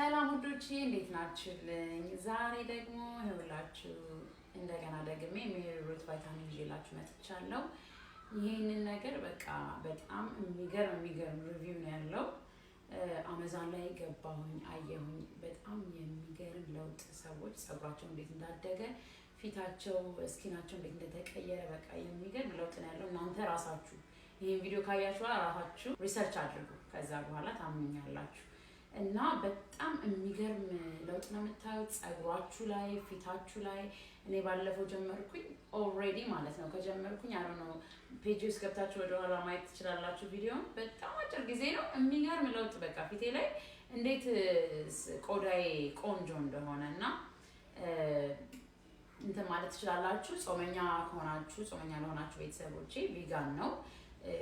ሰላም ውዶቼ፣ እንዴት ናችሁልኝ? ዛሬ ደግሞ ይኸውላችሁ እንደገና ደግሜ MaryRuth ቫይታሚን ይዤላችሁ መጥቻለሁ። ይህንን ነገር በቃ በጣም የሚገርም የሚገርም review ነው ያለው። አመዛን ላይ ገባሁኝ አየሁኝ። በጣም የሚገርም ለውጥ፣ ሰዎች ጸጉራቸው እንዴት እንዳደገ፣ ፊታቸው፣ skin ኣቸው እንዴት እንደተቀየረ፣ በቃ የሚገርም ለውጥ ነው ያለው። እናንተ ራሳችሁ ይህን ቪዲዮ ካያችሁ በኋላ ራሳችሁ research አድርጉ። ከዛ በኋላ ታምኛላችሁ። እና በጣም የሚገርም ለውጥ ነው የምታዩት ጸጉራችሁ ላይ፣ ፊታችሁ ላይ። እኔ ባለፈው ጀመርኩኝ already ማለት ነው። ከጀመርኩኝ አሮ ነው፣ page ውስጥ ገብታችሁ ወደኋላ ማየት ትችላላችሁ ቪዲዮን። በጣም አጭር ጊዜ ነው፣ የሚገርም ለውጥ፣ በቃ ፊቴ ላይ እንዴት ቆዳዬ ቆንጆ እንደሆነ እና እንትን ማለት ትችላላችሁ። ጾመኛ ከሆናችሁ፣ ጾመኛ ለሆናችሁ ቤተሰቦቼ vegan ነው።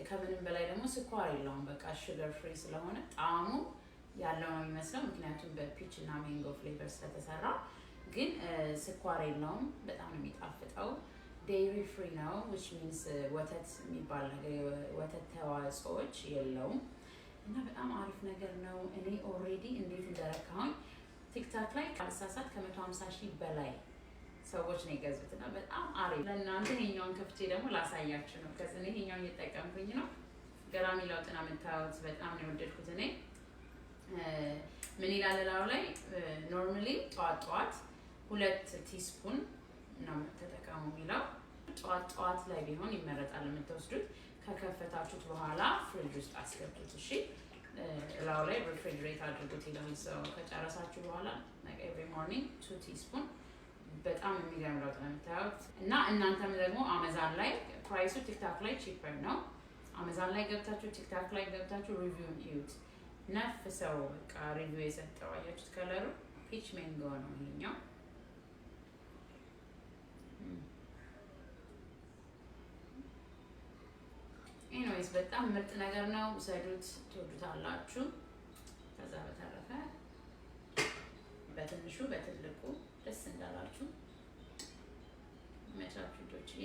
ከምንም በላይ ደግሞ ስኳር የለውም። በቃ sugar free ስለሆነ ጣዕሙ ያለው ነው የሚመስለው፣ ምክንያቱም በ peach እና mango flavor ስለተሰራ፣ ግን ስኳር የለውም። በጣም ነው የሚጣፍጠው። Dairy free ነው፣ which means ወተት የሚባል ነገር፣ ወተት ተዋጽኦዎች የለውም እና በጣም አሪፍ ነገር ነው። እኔ already እንዴት እንደረካሁኝ፣ TikTok ላይ ካልሳሳት ከ150,000 በላይ ሰዎች ነው የገዙት እና በጣም አሪፍ። ለእናንተ ይሄኛውን ከፍቼ ደግሞ ላሳያችሁ ነው። ከዚ እኔ ይሄኛውን እየጠቀምኩኝ ነው። ገራሚ ለውጥ ነው የምታዩት። በጣም ነው የወደድኩት እኔ። ምን ይላል እላዩ ላይ? Normally ጠዋት ጠዋት 2 teaspoon ነው ተጠቀሙ የሚለው። ጠዋት ጠዋት ላይ ቢሆን ይመረጣል የምትወስዱት። ከከፈታችሁት በኋላ ፍሪጅ ውስጥ አስገቡት። እሺ፣ እላዩ ላይ refrigerate አድርጉት ይላል። So ከጨረሳችሁ በኋላ every morning 2 teaspoon፣ በጣም የሚገርም ለውጥ ነው የምታዩት። እና እናንተም ደግሞ አመዛን ላይ price ኡ TikTok ላይ cheaper ነው። አመዛን ላይ ገብታችሁ፣ TikTok ላይ ገብታችሁ review ን እዩት። ነፍ ሰው በቃ review የሰጠው፣ አያችሁት? Color ኡ peach mango ነው ይሄኛው። Anyways በጣም ምርጥ ነገር ነው። ውሰዱት፣ ትወዱታላችሁ። ከዛ በተረፈ በትንሹ በትልቁ ደስ እንዳላችሁ መቻችሁ ዶችዬ።